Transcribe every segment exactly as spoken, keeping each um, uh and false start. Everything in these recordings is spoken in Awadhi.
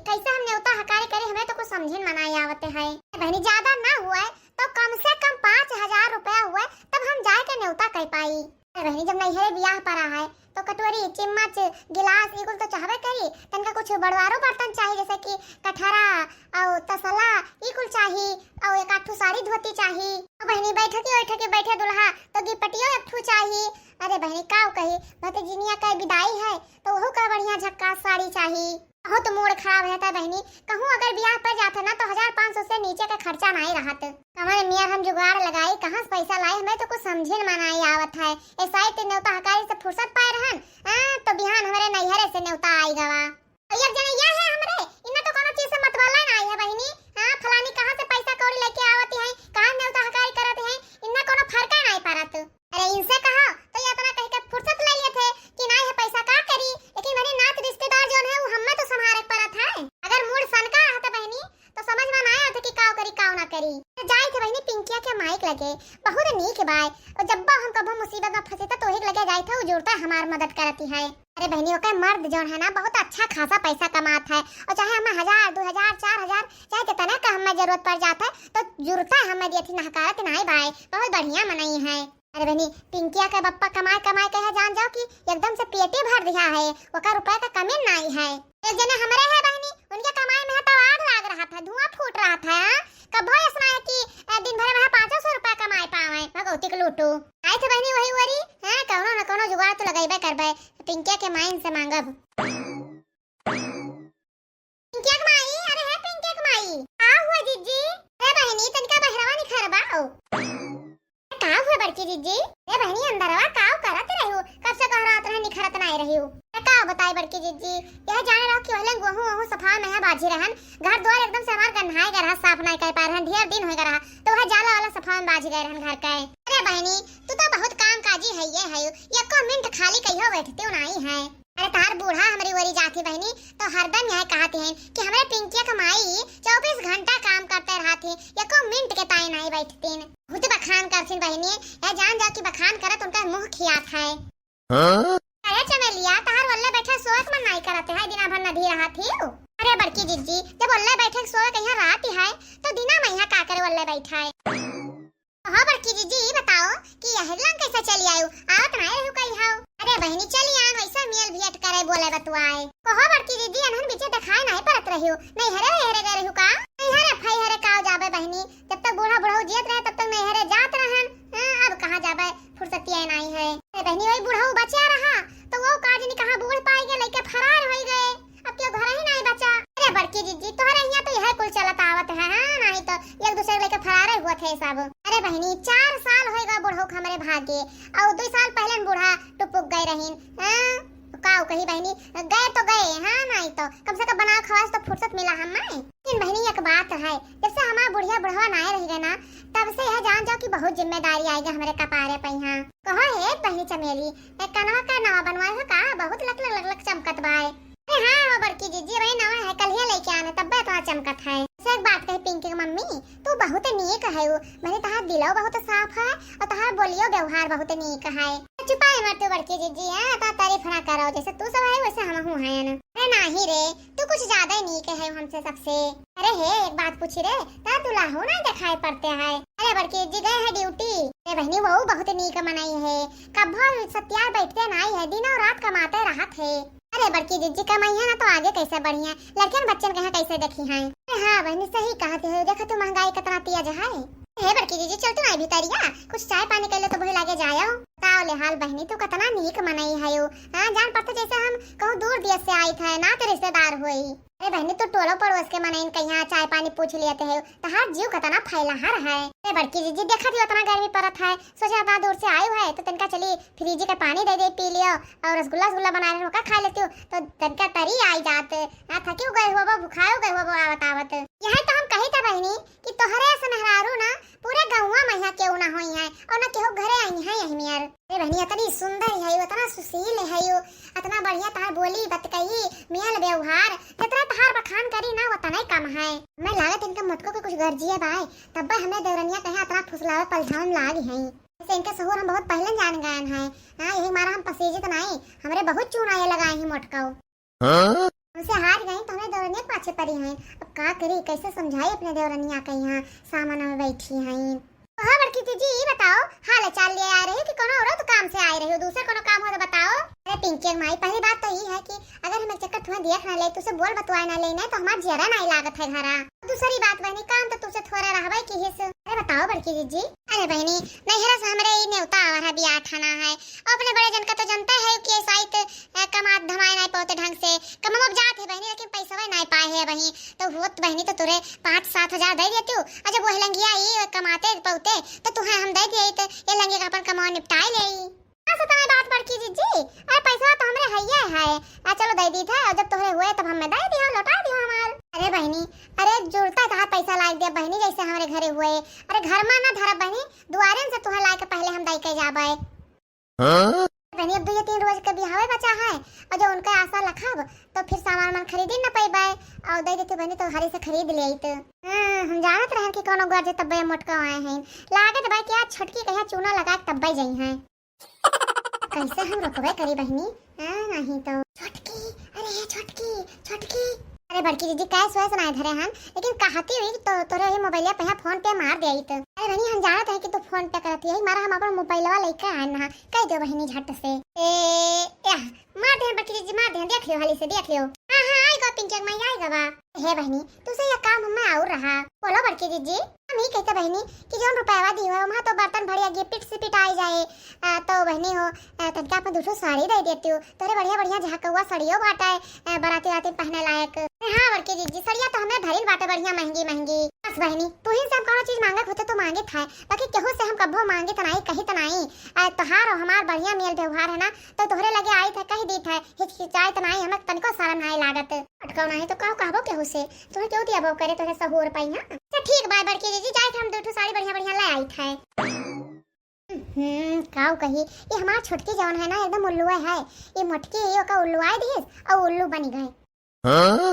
कैसे हम नेवता हकारी करी, हमें तो कुछ समझिन मनाई आवत है। बहनी, ज्यादा ना हुए तो कम से कम पाँच हजार रुपया हुए, तब हम जाए के नेवता कह पाई। अरे बहनी, जब नैहरे बियाह परा है तो कटोरी, चम्मच, गिलास, ई कुल तो चाहबे करी। तनका कुछ बड़वारो बर्तन चाही, जैसे कि कटहरा और तसला, ई कुल चाही, और एक आध ठो साड़ी धोती चाही। और बहनी, बैठकी ओइठकी बैठे दुल्हा तो गिपटियो एक ठो चाही। अरे बहनी, काव कही, भतीजिनिया का विदाई है तो वहू का बढ़िया झक्कास साड़ी चाही। बहुत मूड खराब रहत है बहनी, कहूँ अगर बियाह पर जात है ना तो हजार पाँच सौ से नीचे का खर्चा नाई रहत। कमर मियाँ हम जुगाड़ लगाई, कहाँ से पैसा लाई, हमें तो कुछ समझे में नाई आवत है। ए साइड ते नेवता हकारी से फुर्सत पाए रहन, हाँ, तो बिहान हमरे नैहरे से नेवता आई गवा। और ये जने ये है हमरे, इन्हें तो कोनो चीज से मतवाला नाई है बहनी। हाँ, फलानी कहाँ से पैसा कौड़ी लेके आवती है, कहाँ नेवता हकारी करत है, इन्हें कोनो फर्क नाई पड़त। अरे इनसे कहो तो ये इतना कह के फुर्सत ले लिए थे कि ना ये पैसा का करी, लेकिन मेरे नात रिश्तेदार जो है वो हमें तो संभारे पड़त है। अगर मूड सनका रहत बहनी तो समझ में ना आवत कि काव करी काव ना करी। तो जाई थे बहनी पिंकिया के माइक लगे, बहुत नीक बाय। और जब हम कबो मुसीबत में फंसे थे तो एक लगे जाई थे, वो जुड़ता हमार मदद करती है। अरे बहनी, ओकर मर्द जौन है ना बहुत अच्छा खासा पैसा कमात है, और चाहे हमें हजार, दो हजार, चार हजार, चाहे जितने का हमें जरूरत पड़ जात है तो जुड़ता है हमें दियत ही, नहकारत नाई बाय, बहुत बढ़िया मनई है। अरे बहनी, पिंकिया के बप्पा कमाए कमाए के है, जान जाओ कि एकदम से पेटे भर दिया है, ओकर रुपए का कमी नाई है। एक जने हमरे है बहनी, उनके कमाई में है तो आग लाग रहत है, धुआं फूट रहत है, हाँ? कभो ऐसा है कि, अ, दिन भर में है पाँचों सौ रुपया कमाए पावे, भगवती के लूटू। आई थे बहनी वही वरी, हाँ, कौनो न कौनो जुगाड़ तो लगैबे करबे, पिंकिया के माइन से मांगब। पिंकिया के माई, अरे हे पिंकिया के माई, का हुआ जिज्जी? हे बहिनी, तनिका बहरवा निखरबा हो। का हुआ बड़की जिज्जी? हे बहिनी, अंदरवा काव करत रहू? कब से कह रहत रहे, निखरत नाई रहू। ए, का बताई बड़की जिज्जी, यह जाने रहो कि वहले गोहूं वहूं सफा में है बाझी रहन, घर द्वार एकदम से हमार गन्हाए गए रहा, साफ नाई कर पाए रहन, ढेर दिन हो गए रहा, तो वह जाला वाला सफा में बाझी गए रहन घर के। अरे बहिनी, तू तो बहुत काम काजी है, ये है, एको मिनट खाली कहियो बैठते नाई है। अरे तहार बूढ़ा हमरी ओरी जात ही बहिनी, तो हरदम यह कहत हैं कि हमरे पिंकिया के माई चउबीस घंटा काम करते रहत ही, एको मिनट के ताई नाई बैठतीन। बहुत बखान करथिन बहिनी, यह जान जा कि बखान करत उनका मुंह खियात है। हाँ? अरे चमेलिया, तहार वल्ले बैठे सोए के मन नाई करत है, दिना भर नदी रहत ही। अरे बड़की जिज्जी, जब वल्ले बैठे सोए के यहाँ रात ही है, तो दिना में यहाँ का करे वल्ले बैठा है? हाँ बड़की जिज्जी, ई बताओ कि यह लंग कैसे चली आयु? आवत नाई रहू कही हो। अरे बहिनी, चली आन, वैसे मेल भेंट करे, बोले बतुआए। कहो बड़की जिज्जी, अनहन बीचे देखाए नाई परत रहू, नैहरे वैहरे गए रहू का? नैहरे फैहरे काव जाबे बहिनी, जब तक बूढ़ा बुढ़ऊ जियत रहे तब तक नैहरे जात रहन। हाँ, अब कहाँ जाबे, फुर्सतिया नाई है। अरे बहिनी, वही बुढ़ऊ बचा रहा तो वो काज नहीं, कहाँ बूढ़ पाई गए, लइके फरार हो गए। अब केहू घर ही नाई बचा। अरे बड़की जिज्जी, तोहरे यहाँ तो यह कुल चलत आवत है, हाँ, नाई तो एक दूसरे के लेके फरारे हुआ थे सब। अरे बहिनी, चार साल होए गए बुढ़ऊ के हमरे भागे, और दो साल पहले न बूढ़ा टुपुक गए रहीन, हाँ, काव कही बहिनी, गए तो गए, हाँ, नाई तो कम से कम बनाव खवास तो फुर्सत मिला हमें। लेकिन बहिनी, एक बात है, जब से हमार बुढ़िया बुढ़वा नाई रह गए ना, तब से यह जान जाओ कि बहुत जिम्मेदारी आएगा हमरे कपारे पे यहाँ। कहो हे बहिनी चमेली, एक कनवा का नवा बनवाए हो का? बहुत लक लक लक लक चमकत बाए। अरे हाँ हो बड़की जिज्जी, वही नवा है, कल ही लेके आने, तब इतना चमकत है। से एक बात कही पिंकी की मम्मी, तू बहुत नीक है, वो मैंने तहार दिलो बहुत साफ है और तहार बोलियो व्यवहार बहुत नीक है। चुपाए मत तू बड़की जिज्जी, हाँ, इतना तारीफ ना करो, जैसे तू सब है वैसे हम हूँ हैं। अरे नाही रे, तू कुछ ज्यादा ही नीक है हमसे सबसे। अरे हे, एक बात पूछी रे, ता दुल्हू ना दिखाई पड़ते है। अरे बड़की जिज्जी गए है ड्यूटी। अरे बहनी, वो बहुत नीक मनई है, कभो सत्यार बैठते नाई है, दिनों रात कमाते रहत है। अरे बड़की जिज्जी कमाई है ना तो आगे कैसे बढ़िया, लड़कियन बच्चन के यहाँ कैसे देखी हैं। अरे हाँ बहनी, सही कहते हो, देखा तू महंगाई कितना तेज है। हे बड़की जिज्जी, चल तू ना भीतरिया, कुछ चाय पानी कर ले तो वही लागे जायो। ताव ले हाल बहनी, तू कितना नीक मनई है। हाँ, जान पड़ता जैसे हम कहूँ दूर देश से आई थे, ना तो रिश्तेदार हुई। अरे बहनी, तू टोलो पड़ोस के मनइन कहिया चाय पानी पूछ लियत है, तहार जीव कतना फैलहर है। अरे बड़की जिज्जी, देखत ही उतना गर्मी पड़त है, सोचे उतना दूर से आयु है तो तनका चली फ्रिज के पानी दे दे पी लियो, और रसगुल्ला रसगुल्ला बना रहे ओका खा लेती हूँ, तो तनका तरी आई जात। ना थकी गए होबो, भुखायो गए होबो आवत आवत। यही तो हम कही था बहनी कि तोहरे ऐसे मेहरारू ना पूरे गौवा में यहाँ केहू ना होई है और ना केहू घरे आई है यही मेर। अरे बहनी, इतनी सुंदर है, इतना सुशील है, इतना बढ़िया तहार बोली बतकही, मेल व्यवहार, जितना तहार बखान करी ना उतना ही कम है। मैं लागत इनका मटको के कुछ गर्जिए बाय, तब हमें देवरनिया कहे इतना फुसलावे पलझावन लाग है। जैसे इनके सहूर हम बहुत पहले जान गए हैं। हाँ, यही मारा हम पसीजित नहीं, हमरे बहुत चूना ये लगाए ही मोटकाऊ। हाँ? हमसे हार गई तो हमरे देवरनिया पाछे पड़ी हैं। अब का करी, कैसे समझाई अपने देवरनिया के, यहाँ सामने में बैठी हैं। तो हाँ बड़की जीजी, ई बताओ, हाल चाल ले आ रही कि कोनो औरत काम से आए रही हो, दूसरा कोनो काम हो तो बताओ। अरे पिंकी के माई, पहली बात तो ई है कि अगर हम एक चक्कर तुम्हें देख ना ले, तुझसे बोल बतवाए ना ले, नहीं तो हमार जियरा नहीं लागत है घरा। दूसरी बात बहनी, काम तो तुझसे थोड़ा रहबे की हिस। अरे बताओ बड़की जीजी। अरे बहनी, नैहरा से हमरे ई नेवता आवर है, बियाह ठाना है। और अपने बड़े जन का तो जनता है कि ऐसा ही तो, अ, कमात धमाए नहीं पाते ढंग से। कमवा जात है बहनी, लेकिन पैसवा नहीं पाए है वही। तो होत बहनी तो तुरे पाँच सात हजार दे देती हूँ। और जब वही लंगिया ई कमाते पौते तो तुहे हम दे दिए, तो ये लंगिया का अपन कमावा निपटाए ले। हाँ, सो तमे बात बड़की जीजी, अरे पैसा तो हमरे हइये है। आ, चलो दे दी था, और जब तोहरे हुए तब हमें दे दियो, लौटा दियो हमार। अरे बहनी, अरे जुड़ता तहार पैसा लाग दिया बहनी, जैसे हमरे घरे हुए। अरे घर में ना धरब बहनी, दुआरे से तुहे लाए के पहले हम दे के जाबे। हाँ? बहनी, अब दो या तीन रोज के बिहावे बचा है, और जो उनका आशा लखब, तो फिर सामान वामान खरीदी न पैबे, और दे देती बहनी तो हरी से खरीद ले आई तो। हाँ, हम जानत रहन कि कोनो गर्ज तब्बे मोटका आए हैं। लागत बा कि आज छोटकी कहिया चूना लगा के तब्बे जाई हैं। कैसे हम रोकबे करी बहिनी? हाँ, नहीं तो। छोटकी, अरे हे छोटकी, छोटकी। अरे बड़की दीदी, cash वैश नाय धरे हन, लेकिन कहती हुई तो तोरे ये मोबाइलिया पे यहाँ PhonePe मार दे आई तो। अरे बहिनी, हम जानत है कि तू PhonePe करत है, मारा हम अपन मोबाइलवा लेके आए ना, कह दो बहिनी झट से। ए, या, मार दे बड़की दीदी, मार दे, देख लियो हाली से, देख लियो। हाँ, हाँ, आएगा पिंकी अम्मा, आएगा बा। हे बहिनी, तुसे यह काम हमें और रहा। बोलो बड़की जीजी। हम ही कहते बहिनी कि जौन रुपयावा दी हो, वहाँ तो बर्तन भड़िया गिपिट सिपिट आई जाए। आ, तो बहिनी हो, आ, तनका अपन दू ठो साड़ी दे देती हो। तोरे बढ़िया बढ़िया झकौआ साड़ियों बाटे, आ, बराती राती पहने लायक। अरे हाँ बड़की जीजी, साड़िया तो हमें धरिल बाटे बढ़िया महंगी महंगी। बस बहिनी, तू ही से हम कौनो चीज मांगे होते तो मांगे था, बाकी केहू से हम कब्बो मांगे तो नाई, कही तो नाई। आ, तोहार और हमार बढ़िया मेल व्यवहार है ना, तो तोहरे लगे आई था, कह दी था, हिचकिचाई तो नाई, हमें तनिको शर्म नाई लागत। अटकाओ नाही तो काव कहबो केहू से, तोहे केहू दिया बो करे तोहे सहूर पाई, हाँ? अच्छा ठीक बा बड़की जीजी, जाए थे हम दो ठो साड़ी बढ़िया बढ़िया ले आई थे। हम्म, काव कही, ये हमार छोटकी जौन है ना एकदम उल्लुए है, ये मोटकी ये ओका उल्लुआई दिहिस और उल्लू बनी गए। हाँ?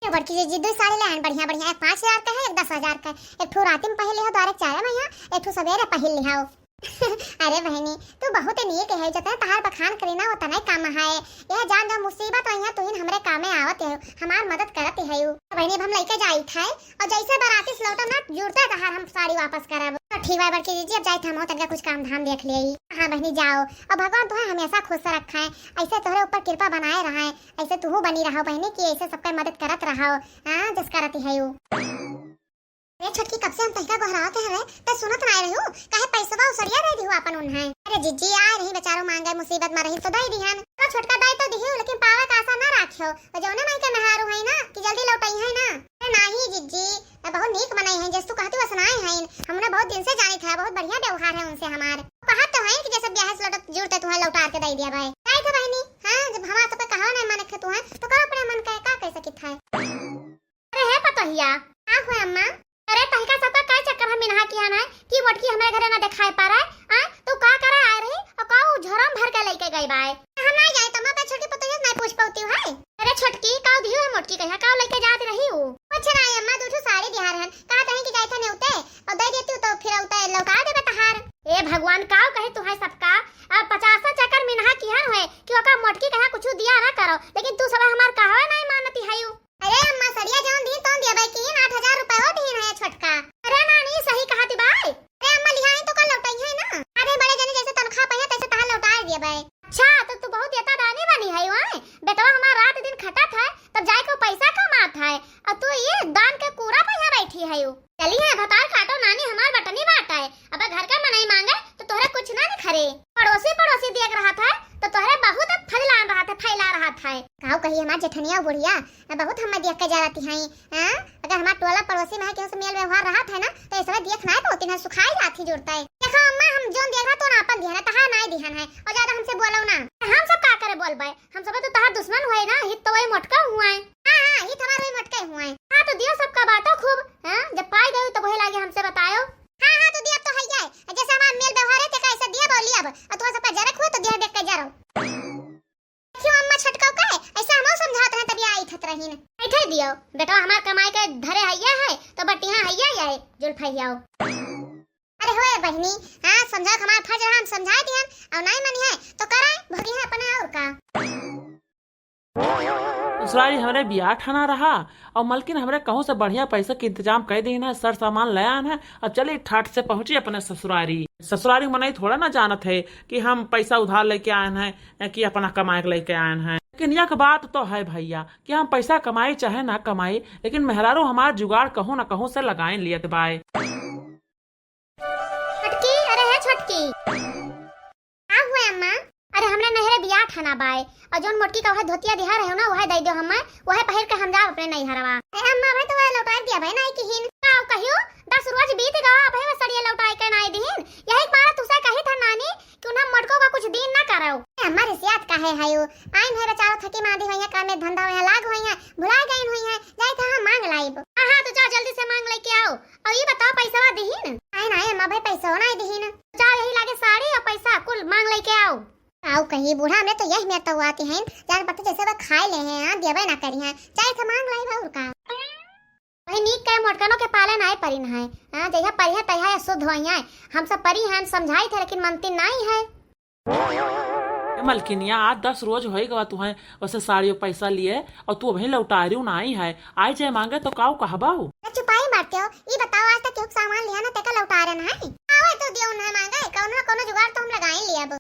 ये बड़की जीजी दो साड़ी ले आन बढ़िया बढ़िया, एक पाँच हजार का है, एक दस हजार का है, एक ठो राती में पहन लिहो द्वारे चाय में यहाँ, एक ठो सवेरे पहन लिहो। अरे बहिनी, तू बहुत नीक है, जतने तहार बखान करी ना, उतने कम है। यह जान जो मुसीबत आई है, तुहिन हमरे कामे आवत है, हमार मदद करत है। बहिनी, अब हम लइके जाइत है, और जैसे बराती से लौटब ना, जुड़ते तहार हम साड़ी वापस करब। तो ठीक बा बड़की जीजी, अब जाइत हम तनका कुछ काम धाम देख लेई। हाँ बहिनी, जाओ, और भगवान तुहे हमेशा खुश रखे, ऐसे तोहरे ऊपर कृपा बनाए रहे, ऐसे तुहू बनी रहो बहिनी, कि ऐसे सबके मदद करत रहो। हाँ, जस करत है। अरे छोटकी, कब से हम तहिका गोहरावत हवे, त सुनत नाय रहू, काहे पैसवा उसरिया दे दिहू आपन उन्हें? अरे जीजी, आए रही बेचारो मांगे, मुसीबत में रही तो दे दिहन। तो छोटका दे तो दिहू, लेकिन पावे का आशा ना राखियो। वो जौने माई के मेहारू है ना, कि जल्दी लौटई है ना। अरे नाही जीजी, ये बहुत नीक मनई है, जैसे तू कहती वैसे नाय है। हमने बहुत दिन से जानी था, बहुत बढ़िया व्यवहार है उनसे हमार। कहत तो है कि जैसे ब्याह से लौटत जुड़ते तुम्हें लौटा के दे दिया भाई। नहीं था बहिनी, हाँ, जब हमारे सबके कहा नहीं माने थे तुम्हें, तो करो अपने मन का, का कह सकी था। अरे हे पतोहिया, का हुए अम्मा? अरे तहिका सबका काय चक्कर है मिनहा किया ना कि मोटकी हमरे घरे ना दिखाई पा रहा है? आ, तू का करे आए रही और का उ झोरम भर के लेके गई बाय? हम नहीं जाए, तम्मा पे छोटी पतोहिया नहीं पूछ पाती है। अरे छोटकी, का दियो है मोटकी कहिया, का लेके जात रही हो? कुछ नहीं अम्मा, दू ठो साड़ी दिहा रहन, कहा तही कि जाए था नेउते और दे देती हूँ तो फिर उते लौटा देबे तहार। ए भगवान, का कहे तुम्हें सबका, अब पचासा चक्कर मिनहा किया है कि ओका मोटकी कहिया कुछ दिया ना करो, लेकिन तू सब हमार कहवा नहीं मानती है। अरे अम्मा, सड़िया जौन दीन तौन दिया बाई, किहिन आठ हजार रुपया हो दीन है छोटका। अरे नानी, सही कहा ती बाई। अरे अम्मा, लिहाई तो कल लौटाई है ना। अरे बड़े जने जैसे तनख्वाह पाइया तैसे तहार लौटा दिया बाई। अच्छा, तो तू बहुत एता दानी बनी है वाई। बेटवा हमार रात दिन खटा था, तब जाए को पैसा कमात है, और तू ये दान के कूड़ा पे यहाँ बैठी है। चली है भतार काटो नानी, हमार बटनी बाटा है। अब घर का मनई मांगे तो तोहरे कुछ ना निखरे। पड़ोसी पड़ोसी देख रहा था तो तोहरे बहुत फैला रहा था, फैला रहा था। काऊ कही हमार जेठनिया बुढ़िया, बहुत हमें देख के जा रहती हैं। हाँ? अगर हमार टोला पड़ोसी में है, केहू से मेल व्यवहार रहा था ना, तो ऐसा देख ना पाती ना, सुखाई जाती जुड़ता है। देखो अम्मा, हम जोन देख रहा तो ना अपन दिहन है, तहार नाई दिहन है, और ज्यादा हमसे बोलो ना। हम सब का करे बोलबे? हम सब तो तहार दुश्मन हुए ना, हित तो वही मोटका हुआ है। हाँ, हाँ, हित हमार वही मोटका हुआ है। हाँ, तो दियो सबका बाटो खूब, हाँ? जब पाई गयो तो वही लागे हमसे बतायो। हाँ, हाँ, तो दिया तो है ही है। जैसे हमार मेल व्यवहार है, तेका ऐसे दिया बोली अब, और तुम्हारे सबका जरक हुआ तो दिया देख के जरो। क्यों अम्मा छटकाऊ का है? ऐसे हमहू समझात रहे तभी आई थत रहीन। ऐठे दियो, बेटवा हमार कमाई के धरे हइया है, तो बटिया हइया है, जुल्फैयाओ। अरे होए बहिनी, हाँ समझा हमार फर्ज रहा, हम समझाए दिहन, और नहीं मनी है, तो कराए, भोगी है अपने और का। ससुरारी हमरे बियाह ठना रहा, अउर मलकिन हमरे कहूँ से बढ़िया पैसा के इंतजाम कइ दीन है, सर सामान ले आन है। अब चली ठाट से पहुँची अपने ससुरारी। ससुरारी मनई थोड़ा ना जानत है कि हम पैसा उधार लइके आएन है या कि अपना कमाए के लइके आएन है। लेकिन एक बात तो है भइया कि हम पैसा कमाई चाहे ना कमाई, लेकिन मेहरारू हमार जुगाड़ कहूँ ना कहूँ से लगाइन लियत बाय। छोटकी, अरे हे छोटकी। का हुए अम्मा? अरे हमरे नैहरे बियाह ठना बाय, अउर जउन मोटकी का वह धोतिया दिहा रहे हो ना, वह दइ दियो हम्मे, वह पहिर के हम जाब अपने नैहरवा। अरे अम्मा, अबे तो वह लौटाइ दिया भाई नाई किहिन। का कहियो? दस रोज बीत गवा, अबे वह सड़िया लौटाइ के नाई दिहिन। यही के मारे तुसे कही था नानी कि उन्हें मोटको का कुछ दीन ना करो। ए अम्मा, रिसियात काहे हयो? आइन है बेचारो, थकी मांदी होइहैं, कामे धंधा होइहैं, लाग होइहैं, भुलाइ गइन होइहैं, जाई था हम मांग लाइब। हाँ, हाँ, तो जा जल्दी से मांग लइके आओ। अउर ई बताओ, पैसवा दिहिन? नाहीं, नाहीं अम्मा भाई, पैसवा नाहीं दिहिन। जाओ, यही लागे साड़ी अउर पैसा कुल मांग लइके आओ। आउ कही, बूढ़ा हमरे तो यही में तो आती हैं, जान पड़ते जैसे वह खाए ले हैं, हाँ, देवे ना करी हैं, जाए थे मांग लाई अउर का। वही नीक के मोटकनों के पाले नाहीं परिन है, हाँ, जहिया परिहैं तहिया ये शुद्ध होइहैं। हम सब परी हैं, समझाई थे, लेकिन मनती नाहीं है। ए मलकिनिया, आज दस रोज होइ गवा तुहैं वैसे साड़ी अउर पैसा लिए, अउर तू अबहीं लौटारिउ नाहीं है। आइ जाए मांगे तो काउ कहबउ? अरे चुपाई मारते हो, ई बताओ, आज तक केहू के सामान लिहा ना, तेका लौटारे ना है? आवे तो दियो ना मांगे, कउनो ना कउनो जुगाड़ तो हम लगाई लिया अब।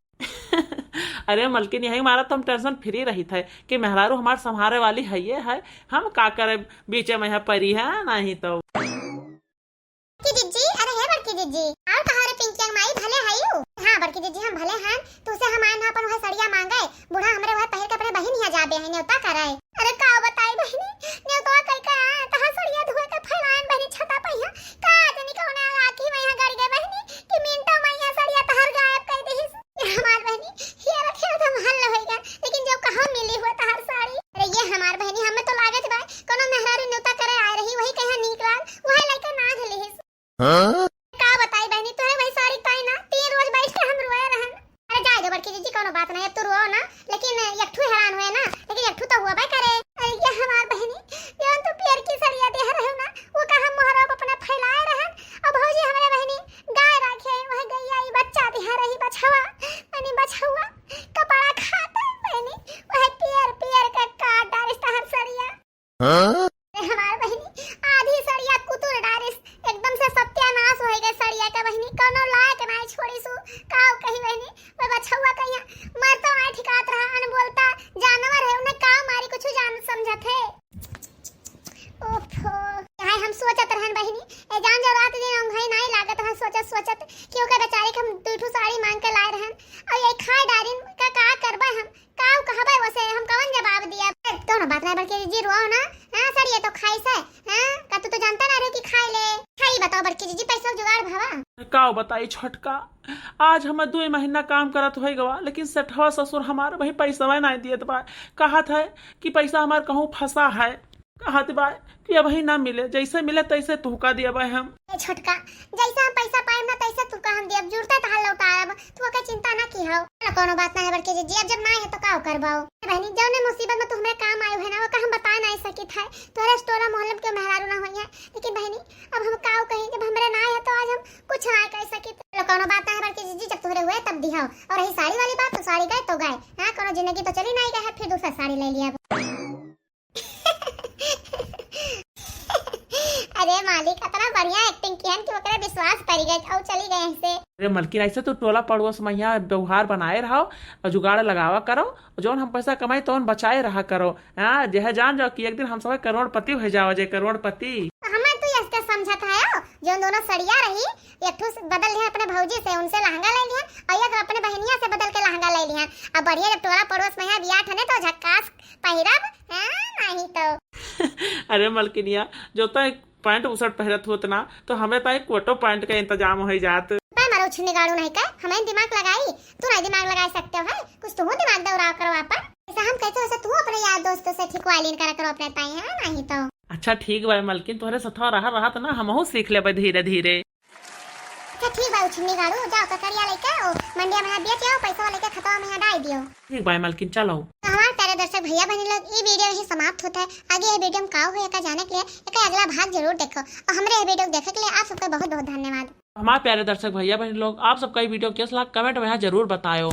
अरे मलकिन, यही मारा तो हम tension free रहित है कि मेहरारू हमार संभारे वाली हइये है, हम का करे, बीचे में यहाँ परी है, नाहीं तो। बड़की जिज्जी, अरे हे बड़की जिज्जी, अउर कहा रे पिंकिया के माई, भले हइउ? हाँ बड़की जिज्जी, हम भले हन। तुसे हम आएन अपन वह सड़िया मांगे, बूढ़ा हमरे वह पहिर के अपने बहिन हियाँ जाबे हैं, नेवता करे। अरे का बताई बहिनी, नेवतवा कइ के आए, तहार सड़िया धोए के फैलाएन बहिनी छता पहिया। का जनी कउने आखी में यहाँ गड़ गए बहिनी, कि मिनटों में यहाँ सड़िया तहार गायब कइ दिहिस। हमार बहिनी, हियरा खेल तो महल न होइगा, लेकिन जब कहाँ मिली हुआ तहार साड़ी? अरे ये हमार बहिनी, हमें तो लागत बा, कोनो मेहरारू नेवता करे आए रही, वही कहाँ नीक लाग, वही लइके नाग लिहिस। हाँ? का बताई बहिनी, तोहरे वही साड़ी ताई ना, तीन रोज बैठ के हम रोए रहन। अरे जाए दो बड़की जिज्जी, कोनो बात नहीं, अब तू रोओ ना, लेकिन एक ठू हैरान हुए ना, लेकिन एक ठू तो हुआ करे। अरे ये हमार बहिनी, जौन तू पियर की सड़िया देह रहे हो ना, वो का हम मोहरा अपना फैलाए रहन, अब भौजी हमरे बहिनी गाय राखे, वह गैया ई बच्चा दिहा रही बछवा, माने बछवा कपड़ा खात बहिनी, वह पियर पियर के काट डारिस तहार सड़िया। हाँ? अरे हमार बहिनी, आधी सड़िया कुतुर डारिस, एकदम से सत्यानाश होइ गए सड़िया का बहिनी, कउनो लायक नाहीं छोड़िसु, काउ कही बहिनी, वह बछवा कहिया मर तो आए ठिकात रहा, अनबोलता जानवर है, उन्हें काउ मारी कुछ जान समझत है। ओफो, यही हम सोचत रहन बहिनी, ए जान जो रात दिन औंघाई नाहीं लागत रहन सोचत सोचत कि ओकर बेचारी के हम दुइ ठो साड़ी मांग के लाए रहन, अउर ये खाए डारिन का, का करबे हम, का कहबे वसे, हम कवन जवाब दिया? ए, कउनो बात नाहीं बड़की जिज्जी, रोओ ना, हाँ, सड़िया तो खाइस है, हाँ, का तू तो जानता ना रहे कि खाए ले। हाँ, ई बताओ बड़की जिज्जी, पैसा जुगाड़ भवा? का बताई छोटका, आज हम दुइ महीना काम करत होइ गवा, लेकिन सेठवा ससुर हमार वही पैसवा नाहीं दियत बा। कहत है कि पैसा हमार कहूँ फंसा है। कहत बा कि अबहीं ना मिले, जैसे मिले तैसे तुहका दियबे हम। ए छोटका, जैसे हम पैसा पाएब ना तैसे तुहका हम दियब, जुरते तहार लौटारब, तू ओके चिंता ना किहो। चलो कउनो बात ना है बड़की जिज्जी, अब जब ना है तो का करबो? बहिनी, जौने मुसीबत में तू हमरे काम आयु है ना, ओका हम बताए नाहीं सकित है, तोहरे टोला मोहल्ला के मेहरारू ना होइहैं, लेकिन बहिनी, अब हम काउ कही, जब हमरे ना है तो आज हम कुछ ना कह सकित। चलो कउनो बात ना है बड़की जिज्जी, जब तोहरे हुए तब दिहो, अउर रही साड़ी वाली बात तो साड़ी गए तो गए, हाँ, कउनो जिंदगी तो चली नाहीं गए है, फिर दूसरा साड़ी ले लिया। अरे मालिक, इतना बढ़िया acting किहन कि ओकरे विश्वास परि गए अउर चली गए ऐसे। अरे मलकिन, ऐसे तो टोला पड़ोस में यहाँ व्यवहार बनाए रहो अउर जुगाड़ लगावा करो, अउर जौन हम पैसा कमाई तौन बचाए रहा करो। हाँ, यह जान जाओ कि एक दिन हम सब करोड़पति होइ जाओ जे, करोड़पति। तो हमें तू ऐसे समझत है, जौन दोनों सड़िया रही, एक ठो से बदल लिहन अपने भौजी से, उनसे लहंगा ले लिहन, अउर एक अपने बहनिया से बदल के लहंगा ले लिहन। अब बढ़िया जब टोला पड़ोस में है बियाह ठने तो झक्कास पहिरब, हाँ, नाहीं तो। अरे मलकिनिया, जो तय पैंट बुशर्ट पहिरत होत ना, तो हमें तय कोटो पैंट का इंतजाम होइ जात। बे मरो छिन्नी गाड़ू नहीं के, हमें दिमाग लगाई, तू नाहीं दिमाग लगाए सकते हो, है? कुछ तू दिमाग दौड़ावा करो आपन। ऐसा हम कहते हो, ऐसा तू अपने यार दोस्तों से ठिकवाई लीन करा करो अपने ताई, है नाहीं तो। अच्छा ठीक बा मलकिन, तोहरे सथवा रहा रहा तो ना हमहू सीख लेबे धीरे धीरे। अच्छा ठीक बा, उछिन्नी गाड़ू, जाओ ककरिया लइके आओ, मंडिया में हाथ बेच आओ, पैसा लेके खतवा में यहाँ डाल दियो। ठीक बा मलकिन, चलो। तो हमारे प्यारे दर्शक भैया बहनी लोग, ई video यहीं समाप्त होता है। आगे ये video में का हुए का जाने के लिए एक अगला भाग जरूर देखो, और हमरे ये video देखे के लिए आप सबका बहुत बहुत धन्यवाद। हमारे प्यारे दर्शक भैया बहनी लोग, आप सबका ये video कैसा लगा comment में यहाँ जरूर बतायो।